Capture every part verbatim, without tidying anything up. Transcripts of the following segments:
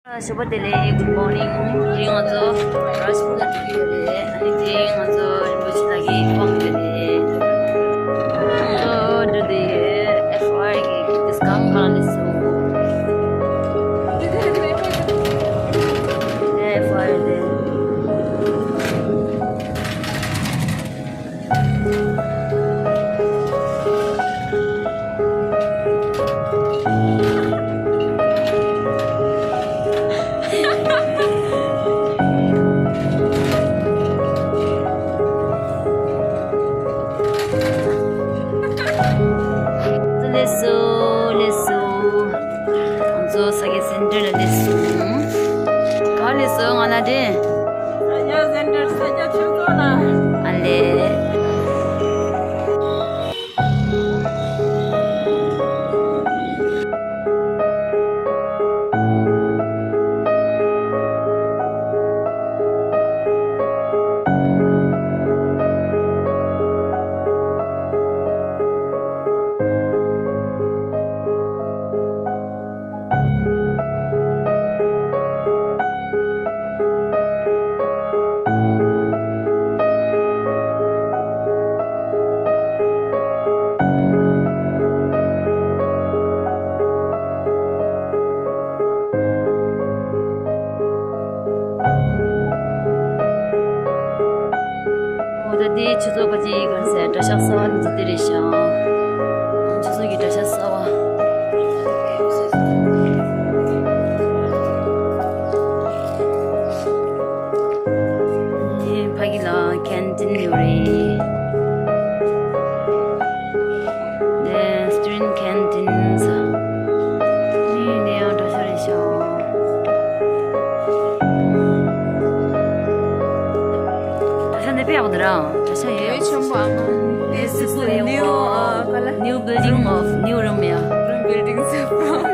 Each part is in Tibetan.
ཞོགས་པ་བདེ་ལེགས། Good morning. དེ་རིང་ང་ཚོ་རཱཇ་པུར་ལ་འགྲོ་གི་ཡོད་རེད། ཨ་ནི་དེ་རིང་ང་ཚོ་རིན་པོ་ཆེ་ལགས་ཀྱི་དབང་ཡོད་རེད། ང་ཚོ་འགྲོ་བསྡད་ཡོད། ཨེཕ་ཨའི་གི་ཌིས་ཀའུན་ཊི་གང་ལ་སོང་། ཨེཕ་ཨའི་རེད། ལེགས་སོ། ལེགས་སོ། ང་ཚོ་ས་སྐྱ་སེན་ཊར་ལ་སླེབས་སོང་། ག་པར་སླེབས་སོང་། ང་ལ་དྲན། ས་སྐྱ་སེན་ཊར། ས་སྐྱ་ཆོས་ཚོགས་ལ། ཨ་ལེ། འོ་ད་དེ་ཆུ་ཚོད་ཁ་ཅིག་གར་སའི་གྲྭ་ཤག་གསར་པ་འཛུགས་དེ་རེད་ཤག་ཆུ་ཚོད་ཀྱི་གྲྭ་ཤག་གསར་པ། ཨེ། ཕ་གི་ལ་ཁེན་ཊིན་ཡོད་རེད། ནས་སི་ཊུ་ཌེན་ཊི་ཁེན་ཊིན་ཟེར། ནས་ནས་ཡང་གྲྭ་ཤག་རེད་ཤག་གྲྭ་ཤག་འདི་དཔེ་ཡག་པོ་འདུག་ར། གྲྭ་ཤག་ཡོད། ཆེན་པོ་ཨ་མ། This is the new, uh, color. New building of new room, yeah. Room buildings from.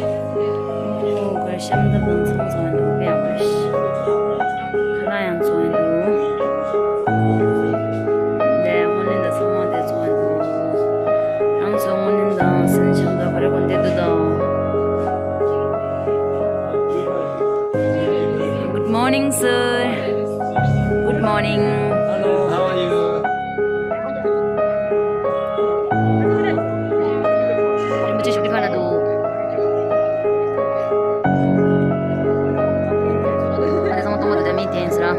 ཨོ། གར་ཤམ་འདི་དང་ཚང་ཚང་འདུག་པས་ཡང་མ་ཤི། ཁ་ལག་ཡང་ཚོང་འདུག་དེ་སྔོན་ལ་ཚང་མ་དེ་ཚོང་འདུག་རང་ཚོ་སྔོན་ལ་དང་སེམས་ཤམ་དང་ག་རེ་གོན་དེ་འདུག་དང་། Good morning, sir. Good morning. Hello, how are you? རིན་པོ་ཆེ་ཞབས་ཀྱི་ཁ་ན་འདུག་ཨ་ནི་ཚང་མ་གཏོང་བ་དང་མི་དེ་ཡིན་ཟེར་ཨ།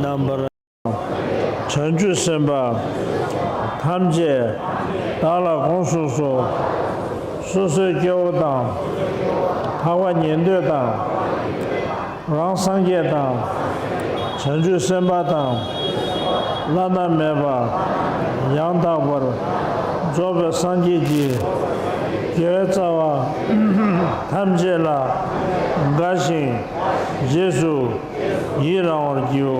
རྣམ་པར། བྱང་ཆུབ་སེམས་དཔའ་ཐམས་ཅད་བདག་ལ་དགོངས་སུ་གསོལ། སོ་སོའི་སྐྱེ་བོ་དང་། འཕགས་པ་ཉན་ཐོས་དང་། རང་སངས་རྒྱས་དང་། བྱང་ཆུབ་སེམས་དཔའ་དང་། བླ་ན་མེད་པ་ཡང་དག་པར་རྫོགས་པའི་སངས་རྒྱས་ཀྱི་དགེ་བའི་རྩ་བ་ཐམས་ཅད་ལ་དགའ་ཞིང་རྗེས་སུ་ཡི་རང་བར་བགྱིའོ།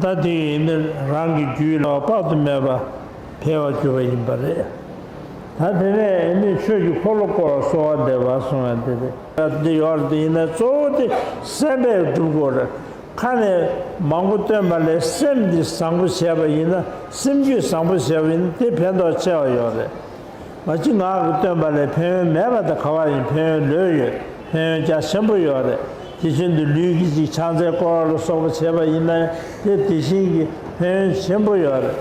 ད་དེ་ཡིན་ན་རང་གི་རྒྱུད་ལ་དཔག་ཏུ་མེད་པ་འཕེལ་བར་གྱུར་པ་ཡིན་པ་རེད། ད་དེ་ནས་ནི་ཆོས་ཀྱི་འཁོར་ལོ་བསྐོར་བ་གསོལ་བ་འདེབས་པ་གསུང་བ་འདི་རེད། འདི་ཡོད་རེད། དེ་ཡིན་ན་གཙོ་བོ་དེ་སེམས་པས་སྒྲུབ་དགོས་རེད། ཁ་ནས་མང་པོ་བཏོན་པ་ལས་སེམས་འདི་བཟང་པོ་བྱས་པ་ཡིན་ན། སེམས་རྒྱུད་བཟང་པོ་བྱས་པ་ཡིན་ན་དེ་ཕན་ཐོགས་ཆེ་བ་ཡོད་རེད། མ་གཞི་ངག་གིས་བཏོན་པ་ལས་ཕན་ཡོན་མེད་པ་དང་ག་བ་ཡིན། ཕན་ཡོན་ལོས་ཡོད། ཕན་ཡོན་རྒྱ་ཆེན་པོ་ཡོད་རེད། དེ་བཞིན་དུ་ལུས་ཀྱི་ཅིག་ཕྱག་འཚལ་བསྐོར་བ་ལ་སོགས་པ་བྱས་པ་ཡིན་ན་ཡང་དེ་དེ་བཞིན་གྱི་ཕན་ཡོན་ཆེན་པོ་ཡོད་རེད།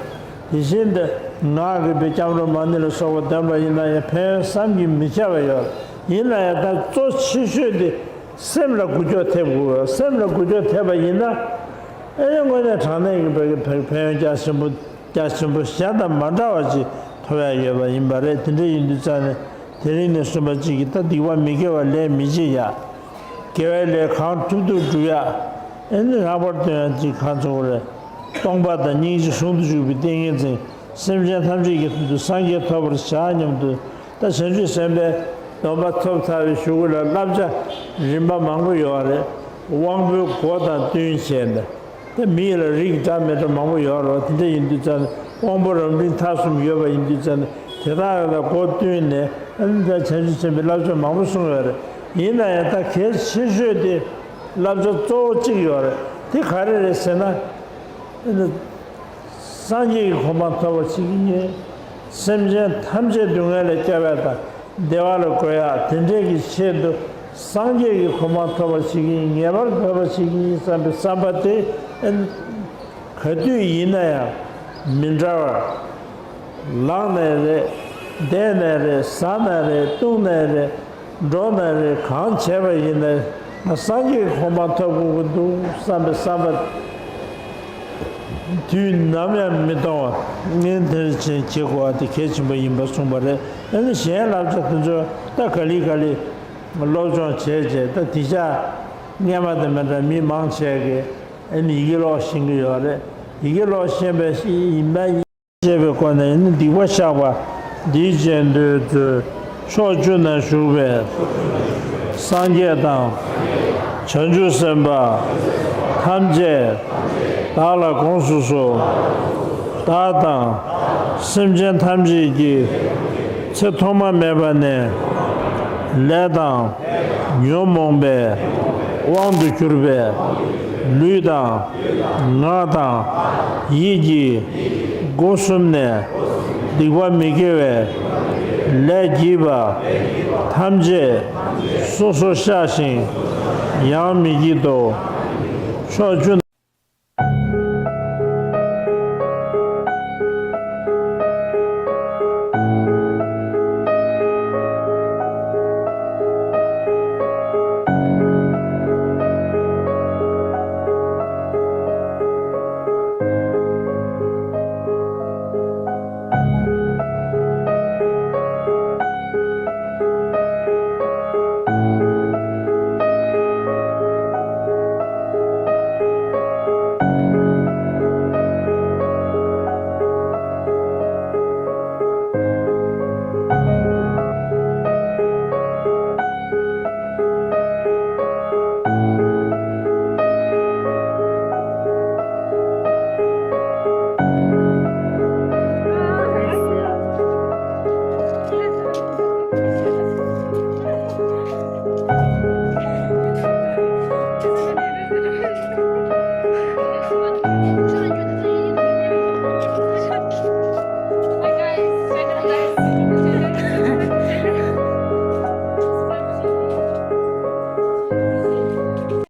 དེ་བཞིན་དུ་ངག་གིས་བའི་སྐྱབས་འགྲོ་མ་ཎི་ལ་སོགས་པ་འདོན་པ་ཡིན་ན་ཡང་ཕན་ཡོན་བསམ་གྱིས་མི་ཁྱབ་པ་ཡོད་རེད། ཡིན་ན་ཡང་ད་གཙོ་ཆེ་ཤོས་དེ་སེམས་ལ་འགུལ་སྐྱོད་ཐེབས་དགོས། སེམས་ལ་འགུལ་སྐྱོད་ཐེབས་པ་ཡིན་ན་ཨེ་ནི་དངོས་གནས་དྲང་གནས་ཀྱི་ཕན་ཡོན་རྒྱ་ཆེན་པོ། རྒྱ་ཆེན་པོ་གཞན་དང་མ་འདྲ་བ་ཅིག་ཐོབ་ཡ་ཡོད་པ་ཡིན་པ་རེད། དེ་འདྲ་ཡིན་དུས་ཙང་ནས་དེ་རིང་ནས་གསུངས་པ་ཅིག་གིས་ད་སྡིག་པ་མི་དགེ་བ་ལས་མི་བྱེད་ཡ། དགེ་བའི་ལས་གང་ཐུབ་ཐུབ་སྒྲུབ་ཡ། ཨེ་ནི་ལྷག་པར་དུ་ཡང་ཅིག་གང་ཚོགས་རེད། སྟོང་པ་དང་སྙིང་རྗེ་ཟུང་དུ་འཇུག་པའི་ཏིང་ངེ་འཛིན། སེམས་ཅན་ཐམས་ཅད་ཀྱི་དོན་དུ་སངས་རྒྱས་ཐོབ་པར་བྱ་སྙམ་དུ། ད་བྱང་ཆུབ་སེམས་དཔའི་སྡོམ་པ་ཐོབ་ཚར་བའི་གཞུག་གུ་ལ་བསླབ་བྱ་རིམ་པ་མང་པོ་ཡོད་རེད། དབང་པོའི་སྒོ་དང་བསྟུན་བྱས་ནས། དེ་མི་ཡི་ལ་རིགས་འདྲ་མི་འདྲ་མང་པོ་ཡོད་རེད། དེ་འདྲ་ཡིན་དུས་ཙང་ནས་དབང་པོ་རབ་འབྲིང་ཐ་གསུམ་ཡོད་པ་ཡིན་དུས་ཙང་ནས་དེ་དག་ལ་སྒོ་བསྟུན་ནས་ཨ་ནི་ད་བྱང་ཆུབ་སེམས་དཔའི་བསླབ་བྱ་མང་པོ་གསུངས་ཡོད་རེད། ཡིན་ན་ཡང་ད་གལ་ཆེ་ཤོས་དེ་བསླབ་བྱ་གཙོ་བོ་གཅིག་ཡོད་རེད། དེ་ག་རེ་རེད་ཟེར་ན། ཨ་ནི་སངས་རྒྱས་ཀྱི་གོ་འཕང་ཐོབ་པར་བྱེད་ཀྱི་ཡིན། སེམས་ཅན་ཐམས་ཅད་སྡུག་བསྔལ་ལས་སྐྱོབ་ཡ་དང་བདེ་བ་ལ་འགོད་ཡ་དེ་འདྲའི་གི་ཆེད་དུ་སངས་རྒྱས་ཀྱི་གོ་འཕང་ཐོབ་པར་བྱེད་ཀྱི་ཡིན། ངེས་པར་ཐོབ་པར་བྱེད་ཀྱི་ཡིན་བསམ་པའི་བསམ་པ་དེ་ཨ་ནི་ག་དུས་ཡིན་ན་ཡང་མི་འདྲ་བར། ལངས་ནས་རེད། བསྡད་ནས་རེད། ཟ་ནས་རེད། བཏུང་ནས་རེད། འགྲོ་ནས་རེད། གང་བྱས་པ་ཡིན་ནའི་ང་སངས་རྒྱས་ཀྱི་གོ་འཕང་ཐོབ་དགོས་ཀྱི་འདུག་བསམ་པའི་བསམ་པ་དུས་ནམ་ཡང་མི་གཏོང་བ་ངས་དེར་བྱེད་བྱེད་དགོས་པ་དེ་གལ་ཆེན་པོ་ཡིན་པ་གསུངས་པ་རེད། ཨ་ནི་གཞན་བསླབ་བྱ་དེ་ཚོ་ད་ག་ལེ་ག་ལེ་སློབ་སྦྱོང་བྱས་བྱས། ད་དེ་ཆ་སྔས་མ་དེ་མི་འདྲ་མི་མང་ཆེ་གིས་ཨ་ནི་ཡི་གེ་ཀློག་ཤེས་ཀྱི་ཡོད་རེད། ཡི་གེ་ཀློག་ཤེས་པའི་ཡིན་པ། ཅེས་པའི་སྒོ་ནས་ནི་སྡིག་པ་བཤགས་པ། འདིའི་རྗེས་ཟློས་མཛོད། ཕྱོགས་བཅུ་ན་བཞུགས་པའི་སངས་རྒྱས་དང་། བྱང་ཆུབ་སེམས་དཔའ་ཐམས་ཅད་བདག་ལ་དགོངས་སུ་གསོལ། བདག་དང་སེམས་ཅན་ཐམས་ཅད་ཀྱི་ཚེ་ཐོག་མ་མེད་པ་ནས་ལས་དང་ཉོན་མོངས་པའི་དབང་དུ་གྱུར་པའི་ལུས་དང་། ངག་དང་ཡིད་ཀྱི་སྒོ་གསུམ་ནས་སྡིག་པ་མི་དགེ་བའི་ལས་བགྱིས་པ་ཐམས་ཅད་སོ་སོར་བཤགས་ཤིང་ཡང་མི་བགྱིད་དོ། ཕྱོགས་བཅུ་